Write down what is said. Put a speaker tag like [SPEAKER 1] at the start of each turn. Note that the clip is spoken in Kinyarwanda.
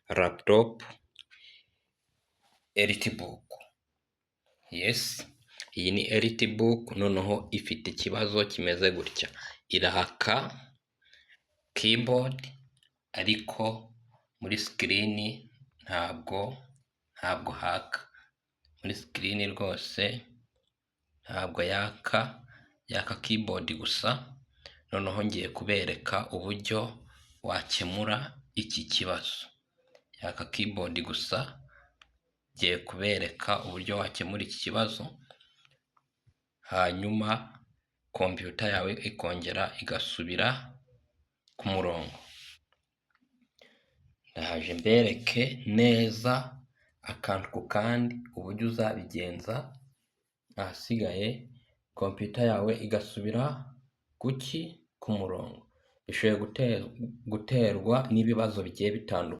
[SPEAKER 1] Laptop EliteBook. Yes, iyi ni EliteBook, noneho ifite ikibazo kimeze gutya: iraka keyboard ariko muri screen ntabwo haka, muri screen rwose ntabwo yaka, yaka keyboard gusa. Noneho ngiye kubereka uburyo wakemura iki kibazo. Yaka keyboard gusa, ngiye kubereka uburyo wakemura iki kibazo, hanyuma kompiyuta yawe ikongera igasubira ku murongo. Ndaje mbereke neza akantu ku kandi uburyo uzabigenza, ahasigaye kompiyuta yawe igasubira kuki? Ku murongo. Bishobora guterwa n'ibibazo bigiye bitandukanye.